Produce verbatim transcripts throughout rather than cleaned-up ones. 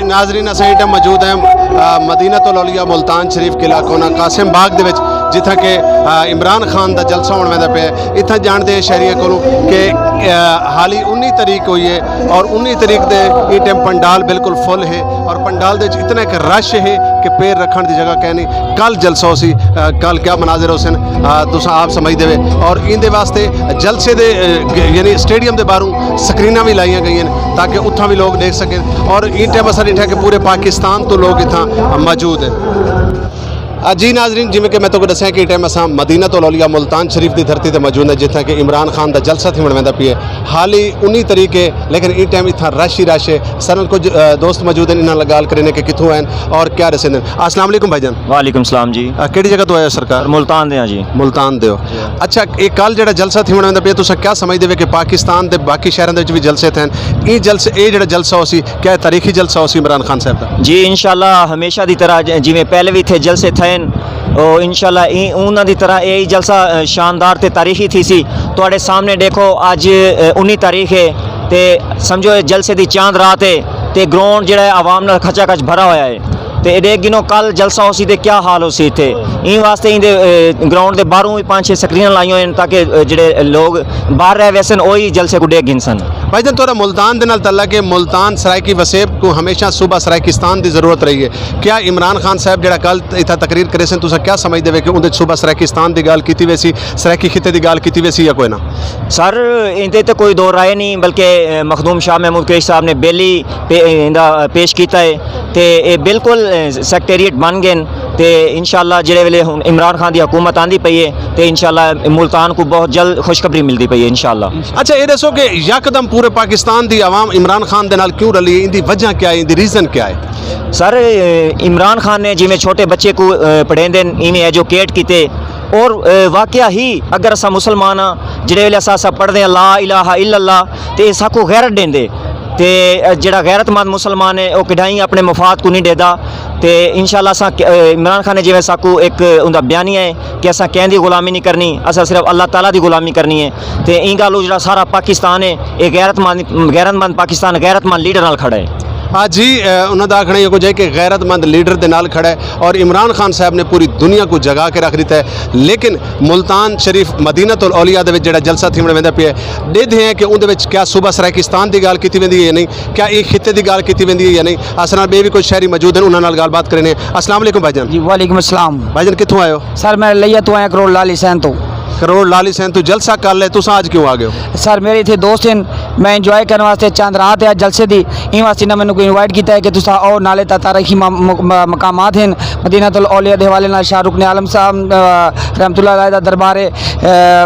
ناظرین، اساں ایں ٹائم موجود ہیں مدینۃ الاولیاء ملتان شریف قلعہ کونا قاسم باغ دے وچ، جتھاں کہ عمران خان دا جلسہ ہوݨ ویندا پیا ہے۔ اتھاں جاݨدے ہیں شہریاں کولوں کہ حالی انی تاریخ ہوئی ہے اور انی تاریخ دے ایں ٹائم پنڈال بالکل فل ہے اور پنڈال دے وچ اتنا ایک رش ہے کہ پیر رکھݨ دی جگہ کائنی۔ کل جلسہ ہوسی، کل کیا مناظر ہوسن، تساں آپ سمجھدے وے۔ اور ایندے واسطے جلسے دے یعنی سٹیڈیم دے باہروں سکریناں وی لائیاں گئیاں تاکہ اتھاں وی لوگ ݙیکھ سکن۔ اور ایں ٹائم اساں ݙٹھا کہ پورے پاکستان توں لوگ اتھاں موجود ہیں۔ جی ناظرین، جیویں کہ میں تہاکوں ݙسیا کہ ایں ٹائم اساں مدینۃ الاولیاء ملتان شریف دی دھرتی تے موجود ہیں، جتھاں کہ عمران خان دا جلسہ تھیوݨ ویندا پیا ہے۔ حالی انی تاریخ ہے، لیکن ایں ٹائم اتھاں رش ہی رش ہے۔ ساݙے نال کجھ دوست موجود ہیں، انہاں نال ڳالھ کریندے کہ کتھوں آئے ہیں اور کیا ݙسیندے ہیں۔ السلام علیکم بھائی جان۔ وعلیکم السلام جی۔ کیڑھی جگہ توں آئے ہو سرکار؟ ملتان دے ہاں جی۔ ملتان دے ہو۔ اچھا، اے کل جیڑھا جلسہ تھیوݨ ویندا پیا، تساں کیا سمجھدے وے کہ پاکستان دے باقی شہراں دے وچ وی جلسے تھئن، ایں جلسے، اے جیڑھا جلسہ ہوسی، کیا تاریخی جلسہ ہوسی عمران خان صاحب دا؟ جی انشاءاللہ، ہمیشہ دی طرح جیویں پہلے وی تھئے جلسے تھئن، او انشاءاللہ ایں انہاں دی طرح اے جلسہ شاندار تے تاریخی تھیسی۔ تہاݙے سامݨے ݙیکھو اڄ انی تاریخ ہے تے سمجھو اے جلسے دی چاند رات ہے تے گراؤنڈ جیڑھا ہے عوام نال کھچا کھچ بھرا ہویا ہے۔ تے اے ݙیکھ گھنو کل جلسہ ہوسی تے کیا حال ہوسی اتھے۔ ایں واسطے ایندے گراؤنڈ دے باہروں وی پنج چھ سکریناں لائیاں ہوئن تاکہ جیڑھے لوگ باہر رہ ویسن اوہی جلسے کوں ݙیکھ گھنسن۔ بھائی جان، تہاݙا ملتان دے نال تعلق ہے، ملتان سرائیکی وسیب کوں ہمیشہ صوبہ سرائیکستان دی ضرورت رہی ہے۔ کیا عمران خان صاحب جیڑھا کل اتھاں تقریر کریسن، تساں کیا سمجھدے وے کہ اوندے وچ صوبہ سرائیکستان دی ڳالھ کیتی ویسی، سرائیکی خطے دی ڳالھ کیتی ویسی یا کوئی نہ؟ سر، ایندے تے کوئی دو رائے نہیں، بلکہ مخدوم شاہ محمود قریشی صاحب نے بیلی ایندا پیش کیتا ہے تے اے بالکل سیکریٹریٹ بݨ ڳئن تے انشاءاللہ جیڑھے ویلے ہݨ عمران خان دی حکومت آندی پئی ہے تے انشاءاللہ ملتان کوں بہت جلد خوشخبری ملدی پئی ہے انشاءاللہ۔ اچھا، اے ݙسو کہ یکدم پورے پاکستان دی عوام عمران خان دے نال کیوں رلی ہے؟ ایندی وجہ کیا ہے؟ ایندی ریزن کیا ہے؟ سر، عمران خان نے جیویں چھوٹے بچے کوں پڑھیندن، ایویں ایجوکیٹ کیتے، اور واقعہ ہی اگر اساں مسلمان ہاں، جیڑھے ویلے اساں اساں پڑھدے ہاں لا الہ الا اللہ تے اے ساکوں غیرت ݙیندے۔ تے جیڑھا غیرت مند مسلمان ہے او کݙاہیں اپݨے مفاد کوں نہیں ݙیہدا۔ تے انشاءاللہ اساں عمران خان نے جیویں ساکوں ایک اوندا بیانیہ ہے کہ اساں کہیں دی غلامی نہیں کرنی، اساں صرف اللہ تعالیٰ دی غلامی کرنی ہے۔ تے ایں ڳالھ جیڑھا سارا پاکستان ہے، اے غیرت مند، غیرت مند پاکستان غیرت مند لیڈر نال کھڑا ہے۔ ہاں جی، انہاں دا آکھݨا ایہو کجھ ہے کہ غیرت مند لیڈر دے نال کھڑا ہے اور عمران خان صاحب نے پوری دنیا کوں جگا کے رکھ ݙتا ہے۔ لیکن ملتان شریف مدینۃ الاولیاء دے وچ جیڑھا جلسہ تھیوݨ ویندا پیا ہے، ݙیہدے ہیں کہ اوندے وچ کیا صوبہ سرائیکستان دی ڳالھ کیتی ویندی ہے یا نہیں، کیا ایں خطے دی ڳالھ کیتی ویندی ہے یا نہیں۔ اساݙے نال ٻئے وی کجھ شہری موجود ہیں، انہاں نال ڳالھ بات کریندے ہیں۔ السلام علیکم بھائی جان۔ جی وعلیکم السلام۔ بھائی جان کتھوں آئے ہو؟ سر میں لیا تو آیا کروڑ لالی سین تو۔ کروڑ لالی سین تو۔ جلسہ کل ہے، تساں اڄ کیوں آ ڳئے ہو؟ سر میرے اتھے دوست ہیں، میں انجوائے کرݨ واسطے چند رات ہے جلسے دی، ایں واسطے انہاں مینوں کوں انوائٹ کیتا ہے کہ تساں آؤ، نالے تاں تاریخی مقامات ہیں، مدینۃ الاولیاء دے حوالے نال شاہ رکن عالم صاحب رحمۃ اللہ علیہ دا دربار ہے،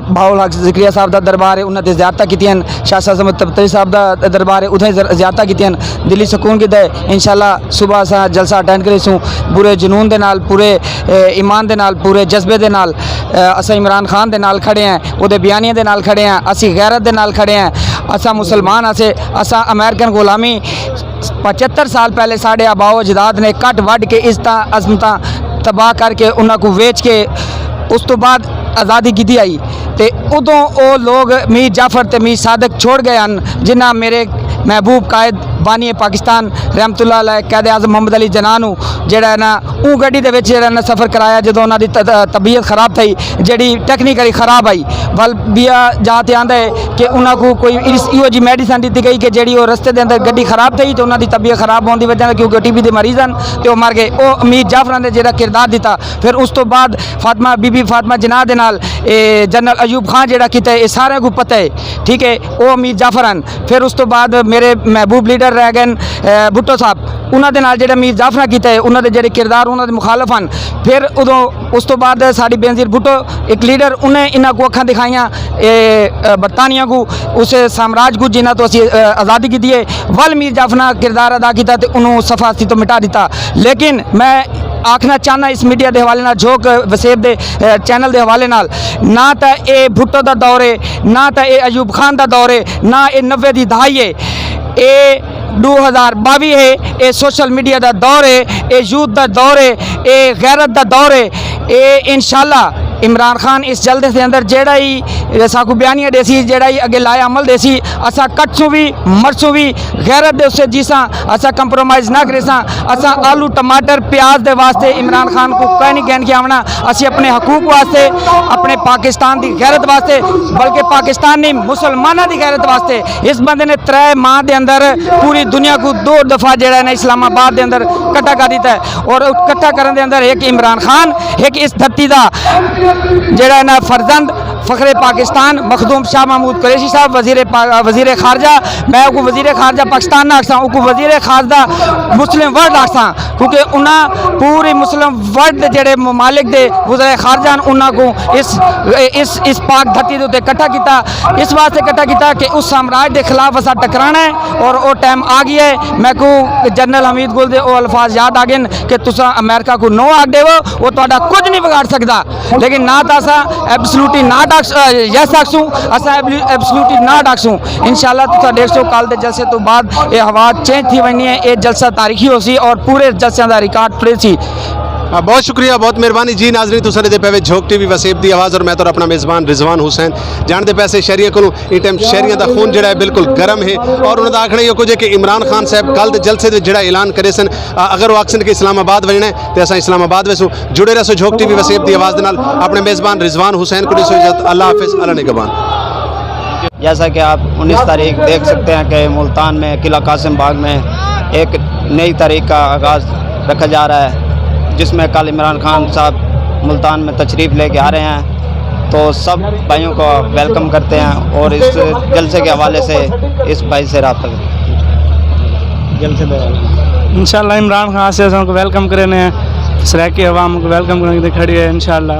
بہاؤل حق ذکریہ صاحب دا دربار ہے، انہاں تے زیارتاں کیتیاں ہیں، شاہ صاحب تبتری صاحب دا دربار ہے، اتھاں زیارتاں کیتیاں ہیں، دلی سکون کیتا ہے۔ انشاءاللہ صبح اساں جلسہ اٹینڈ کریسوں پورے جنون دے نال، پورے ایمان دے نال، پورے جذبے دے نال۔ اساں عمران خان دے نال کھڑے ہیں، اودے بیانیے دے نال کھڑے ہیں، اسی غیرت دے نال کھڑے ہیں۔ اساں مسلمان ہاسے، اساں امریکن غلامی پچھتر سال پہلے ساڈے آباء و اجداد نے کٹ وڈ کے عزتاں عظمتاں تباہ کر کے انہاں کوں ویچ کے اس توں بعد آزادی گھدی آئی۔ تے ادوں او لوگ میر جعفر تے میر صادق چھوڑ گئے ہن، جنہاں میرے محبوب قائد بانی پاکستان رحمت اللہ علیہ قائد اعظم محمد علی جناح نوں جیڑھا ہے نا اوں گڈی دے وچ جیڑھا نا سفر کرایا جدوں انہاں دی طبیعت خراب تھئی، جیڑھی ٹیکنیکلی خراب آئی۔ ول بیا جا تے آندا ہے کہ انہاں کوں کوئی ایہو جی میڈیسن ڈتی گئی کہ جیڑھی او رستے دے اندر گڈی خراب تھئی تے انہاں دی طبیعت خراب ہون دی وجہ نال، کیونکہ او ٹی بی دے مریض ہن تے او مر گئے۔ او میر جعفراں نے جیڑھا کردار ڈتا۔ پھر اس توں بعد فاطمہ، بی بی فاطمہ جناح دے نال اے جنرل ایوب خان جیڑھا کیتا ہے، اے ساریاں کوں پتہ ہے، ٹھیک ہے، او میر جعفر ہن۔ پھر اس توں بعد میرے محبوب لیڈر رہ گئے بھٹو صاحب، انہاں دے نال جیڑھا میر جعفر کیتا ہے، انہاں دے جیڑھے کردار انہاں دے مخالف ہن۔ پھر ادوں اس توں بعد ساڈی بینظیر بھٹو ایک لیڈر، انہیں انہاں کو اکھاں دکھائیاں، اے برطانیہ کو، اس سامراج کو جنہاں تو اسی آزادی کی دیے، ول میر جعفر کردار ادا کیتا تے انہوں صفحہ سی تو مٹا دیتا۔ لیکن میں آکھنا چاہنا اس میڈیا دے حوالے نال، جھوک وسیب دے چینل دے حوالے نال، نہ تاں اے بھٹو دا دور ہے، نہ تاں اے ایوب خان دا دور ہے، نہ اے نوے دی دہائی ہے۔ اے ݙو ہزار ٻاویہہ ہے، اے سوشل میڈیا دا دور ہے، اے یوتھ دا دور ہے، اے غیرت دا دور ہے۔ اے انشاءاللہ عمران خان اس جلسے دے اندر جیڑھا ہی ساکوں بیانیہ ݙیسی، جیڑھا ہی اڳے لائحہ عمل ݙیسی، اساں کٹسوں وی، مرسوں وی، غیرت دے اتے جیساں، اساں کمپرومائز نہ کریساں۔ اساں آلو، ٹماٹر، پیاز دے واسطے عمران خان کوں کائنی گھن کے آوݨا۔ اسی اپݨے حقوق واسطے، اپݨے پاکستان دی غیرت واسطے، بلکہ پاکستانی مسلماناں دی غیرت واسطے، اس بندے نے ترے ماہ دے اندر پوری دنیا کوں دو دفعہ جیڑھا ہے نا اسلام آباد دے اندر کٹھا کر ݙتا ہے۔ اور کٹھا کرݨ دے اندر ہک عمران خان، ہک اس دھرتی دا جیڑھا ہے نا فرزند، فخر پاکستان مخدوم شاہ محمود قریشی صاحب، وزیر پا-، وزیر خارجہ، میں اوکوں وزیر خارجہ پاکستان نہ آکھساں، اوکوں وزیر خارجہ مسلم ورلڈ آکھساں، کیونکہ انہاں پوری مسلم ورلڈ دے جیڑھے ممالک دے وزرائے خارجہ ہن، انہاں کوں اس، اس، اس پاک دھرتی دے اتے کٹھا کیتا، اس واسطے کٹھا کیتا کہ اس سامراج دے خلاف اساں ٹکرانا ہے اور او ٹائم آ ڳیا ہے۔ میکوں جنرل حمید گل دے او الفاظ یاد آ ڳئن کہ تساں امریکہ کوں نو آکھ ݙیوو، او تہاݙا کجھ نہیں بگاڑ سڳدا، لیکن نہ تاں اساں ایبسلوٹلی ناٹ آکھ-، یس آکھسوں، اساں ایبسلوٹلی ناٹ آکھسوں۔ انشاءاللہ تساں ݙیکھسو کل دے جلسے توں بعد اے حوال چینج تھی ویندی ہے، اے جلسہ تاریخی ہوسی اور پورے جلسیاں دا ریکارڈ ٹریسی۔ ہاں، بہت شکریہ، بہت مہربانی جی۔ ناظرین، تساں ݙیہدے پئے وے جھوک ٹی وی وسیب دی آواز اور میں تہاݙا اپݨا میزبان رضوان حسین۔ ڄاݨدے پئے سے شہریاں کولوں ایں ٹائم شہریاں دا خون جیڑھا ہے بالکل گرم ہے اور انہاں دا آکھݨا ایہو کجھ ہے کہ عمران خان صاحب کل دے جلسے دے وچ جیڑھا اعلان کریسن، آ، اگر او آکھسن کہ اسلام آباد ونڄݨا ہے تے اساں اسلام آباد ویسوں۔ جڑے رہسو جھوک ٹی وی وسیب دی آواز دے نال۔ اپݨے میزبان رضوان حسین کوں ݙیسو اجازت۔ اللہ حافظ، اللہ نگہبان۔ جیسا کہ آپ انیس تاریخ دیکھ سکتے ہیں کہ ملتان میں قلعہ قاسم باغ میں ایک نئی تاریخ کا آغاز رکھا جا رہا ہے، جس میں کل عمران خان صاحب ملتان میں تشریف لے کے آ رہے ہیں، تو سب بھائیوں کو ویلکم کرتے ہیں اور اس جلسے کے حوالے سے اس بھائی سے رابطہ کریں۔ جلسے دے حوالے سے۔ انشاءاللہ عمران خان سے اساں کو ویلکم کرینے ہیں، سرائیکی عوام کو ویلکم کرنے کے لیے کھڑی ہے انشاءاللہ۔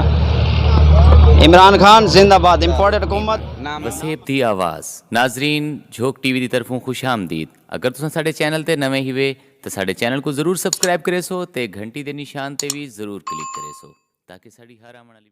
عمران خان زندہ باد، امپورٹڈ حکومت۔ وسیب دی آواز۔ ناظرین، جھوک ٹی وی دی طرفوں خوش آمدید۔ اگر تساں ساݙے چینل تے نویں ہیوے تاں ساݙے چینل کوں ضرور سبسکرائب کریسو تے گھنٹی دے نشان تے وی ضرور کلک کریسو تاکہ ساݙی ہر آوݨ والی